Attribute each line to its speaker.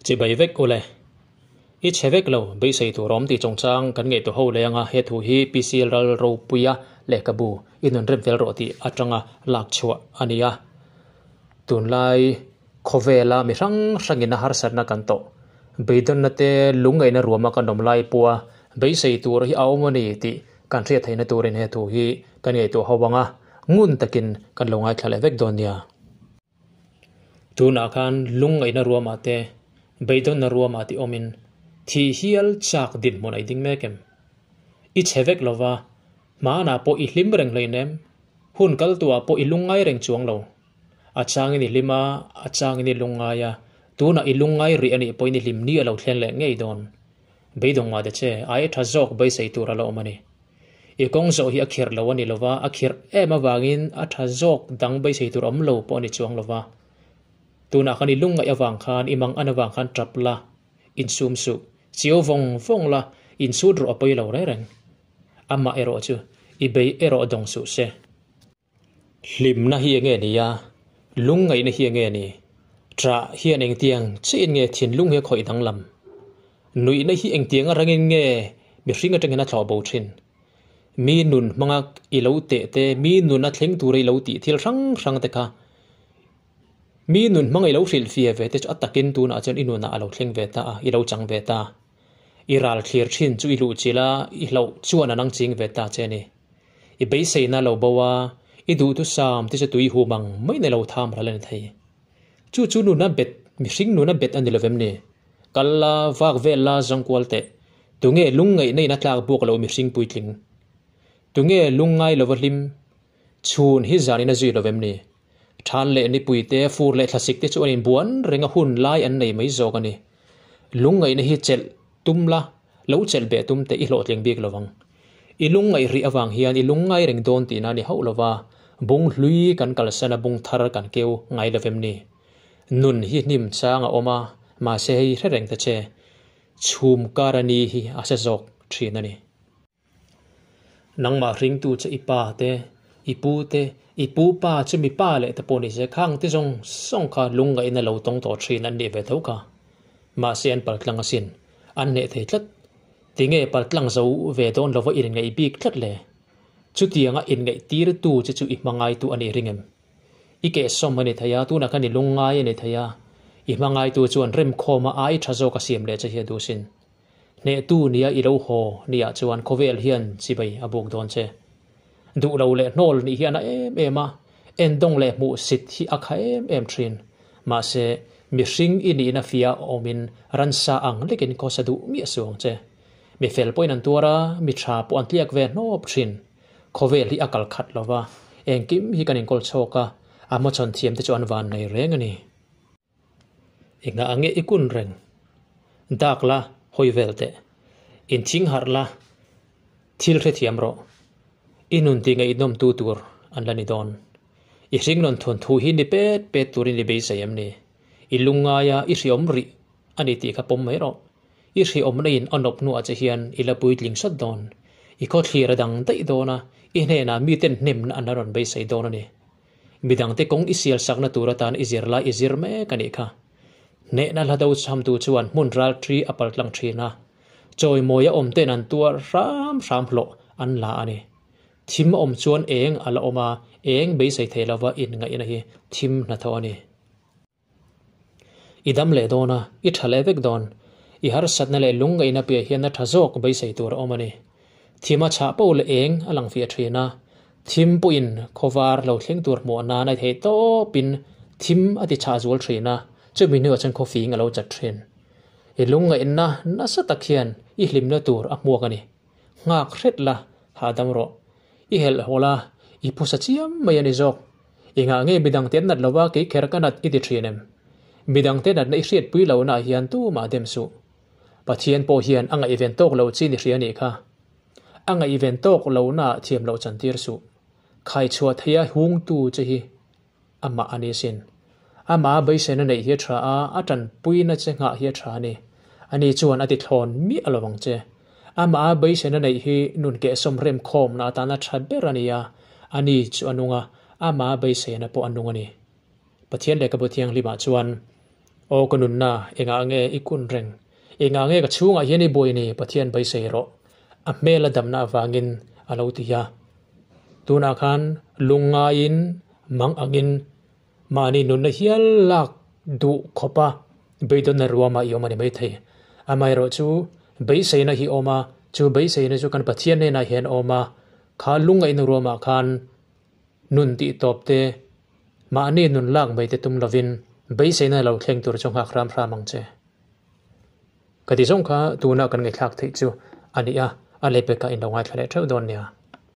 Speaker 1: Chibai vek ule. I chhe vek lo, beisei tur awm tih chungchang kan ngaihtuah ho leh anga he thu hi PC Ral Ropuia lehkhabu i nun rem fel rawh tih atanga lak chhuah a ni a. Tunlai khawvela mi hrang hrangin a harsatna kan tawh. Beidawnna te lungngaihna ruama kan awm lai pawha beisei tur hi a awm a ni tih kan hriat theihna turin he thu hi kan ngaihtuah ho anga ngun takin kan lo ngaithla leh vek dawn nia. Tunah khan lungngaihna ruamah te, beidawnna ruamah te awmin thih hial chak dinhmun a i ding mek em? I chhe vek lova, hmanah pawh i hlim reng hleinem, hun kal tuah pawh i lungngai reng chuang lo. A changin i hlim a, a changin i lungngai a, tunah i lungngai rih a nih pawhin i hlim ni a lo thlen leh ngei dawn. Beidawng mah te che, ai tha zawk beisei tur a la awm a ni. I kawng zawh hi a khirh lo a ni lova, a khirh em avangin a tha zawk dang beisei tur awm lo pawh a ni chuang lova. Tunah khan i lungngaih avang khan, i mang an avang khan tap la, insum suh, chiau vawng vawng la, insut rawh a pawi lo reng reng. Amah erawh chu i bei erawh dawng suh se. Hlimna hi enge ni a? Lungngaihna hi enge ni? Ṭah hian engtiang chiahin nge thinlung hi a khawih danglam? Nuihna hi engtiang a rangin nge mihring atangin a thlawh bo ṭhin? Mi nun hmanga i lo teh te, mi nun a thleng tura i lo tih thil hrang hrang te kha mi nun hmanga i lo hrilh fia ve te chu a takin tunah chuan i nunah a lo thleng ve ta a, i lo chang ve ta. I ral thlir ṭhin chu i luhchilh a, i hlauh chuan a nang ching ve ta che a ni. I beiseina lo bo a, i duhthusam te chu tui hum ang mai na lo tham ral a ni thei. Chu chu nuna bet, mihring nuna bet a ni lovem ni? Kal la, vak vel la, zawngkual teh. Tunge lungngaihna in a tlak buak lo mihring puitling? Tunge lungngai lova hlim? Chhun hi zanin a zui lovem ni? Than leh nipui te, fur leh thlasik te chu an inbuan reng a hun lai an nei mai zawk a ni. Lungngaihna hi chelh tum la, lo chelh beh tum teh i hlawhtling bik lovang. I lungngaih rih avang hian i lungngai reng dawn tihna a ni hauh lova, bung hlui kan kalsan a bung thar kan keu ngai lovem ni? Nun hi hnim chang a awm a, mahse hei hre reng ta che, chhum kar a ni hi a se zawk thin a ni. Nangmah hringtu che i pa te, i pu te, i pu pa chu mi pa leh te pawh ni se, khang te zawng zawng kha lungngaihna lo tawng tawh thin an nih ve tho kha. Mahse an paltlang asin, an hneh thei tlat. Tinge paltlang zo ve dawn lova inngaih bik tlat le? Chutianga inngaih tirtu che chu i hmangaitu a nih ring em? I kehsawm a ni thei a, tunah khan i lungngai a ni thei a, i hmangaitu chuan remkhawma ai tha zawk a siam leh che hi a duh sin. Hnehtu nia i lo haw niah chuan khawvel hian chibai a buk dawn che. Duh lo leh hnawl nih hi a na em em a, endawng leh hmuhsit hi a kha em em thin. Mahse, mihring i nihna fia awmin ransa ang lekin khawsa duh miah suh ang che. Mi fel pawhin an tuar a, mi tha pawh an tliak ve hnawp thin. Khawvel hi a kal khat lo va, engkim hi kan inkawl chhawk a, a hmachhawn thiamte chu an van nei reng a ni. Engah ange i kun reng? Dak la, hawi vel teh. Inthing harh la, thil hrethiam rawh. I nun ti ngaihnawm tu tur an la ni dawn. I hringnawn thun thu hi ni pet pet turin i beisei em ni? I lungngaia i hriawm rih a ni tih kha pawm mai rawh. I hriawmna in a nawp hnuah che hian i la puitling sawt dawn. I khawthlir a dang daih dawn a, i hnenah miten hnemna an la rawn beisei dawn a ni. Midangte kawng i sial sakna tur atan i zir lai i zir mek a nih kha. Hnehna hla do chhamtu chuan hmun ral thi a paltlang thin a, chawimawia awmte'n an tuar hram hram hlawh an la a ni. Thim a awm chuan eng a la awm a, eng beisei thei lova inngaihna hi thim hnathawh a ni. I dam leh dawn a, i tha leh vek dawn. I harsatna leh lungngaihna piah hian a tha zawk beisei tur a awm a ni. Thim a chhah poh leh eng a lang fiah thin a, thim pawhin khawvar lo thleng tur hmuah nan a theih tawpin thim a ti chhah zual thin a, chumi hnuah chuan khawfing a lo chat thin. I lungngaihna nasa tak hian i hlimna tur a hmuak a ni. Nghak hret la, hahdam rawh. I helh haw la, i phusa chiam mai a ni zawk. Engah nge midangte an nat lova kei kher ka nat i ti thin em? Midangte natna i hriatpui lohnaah hian tumah dem suh. Pathian pawh hian a ngaihven tawk lo chin i hria nih kha. A ngaihven tawk lohnaah thiam loh chantir suh. Khaichhuah theia hungtu che hi amah a ni sin. Amah a beiseina neih hi a tha a, a tanpuina che nghah hi a tha a ni. Ani chuan a ti thlawn miah lo ang che. Amah a beiseina neih hi nun kehsawm remkhawmna atana tha ber a ni a, ani chu a nung a, amah a beiseina pawh a nung a ni. Pathian lehkhabu thianghlimah chuan, Aw ka nunna, engah nge i kun reng? Engah nge ka chhungah hian i buai ni? Pathian beisei rawh. A hmel a damna avangin a lo ti a. Tunah khan lungngaiin mang angin mahni nunna hial lak duh khawpa beidawnna ruama i awm a ni maithei. Amaherawh chu beiseina hi awm a, chu beiseina chu kan Pathian hnenah hian a awm a, kha lungngaihna ruamah khan nun tih tawp te, mahni nun lak mai te tum lovin beiseina lo thleng tur chu nghak hram hram ang che. Ka ti zawng kha tuna kan ngaihthlak theih chu a ni a, a lehpekah in lo ngaithla leh theuh dawn nia.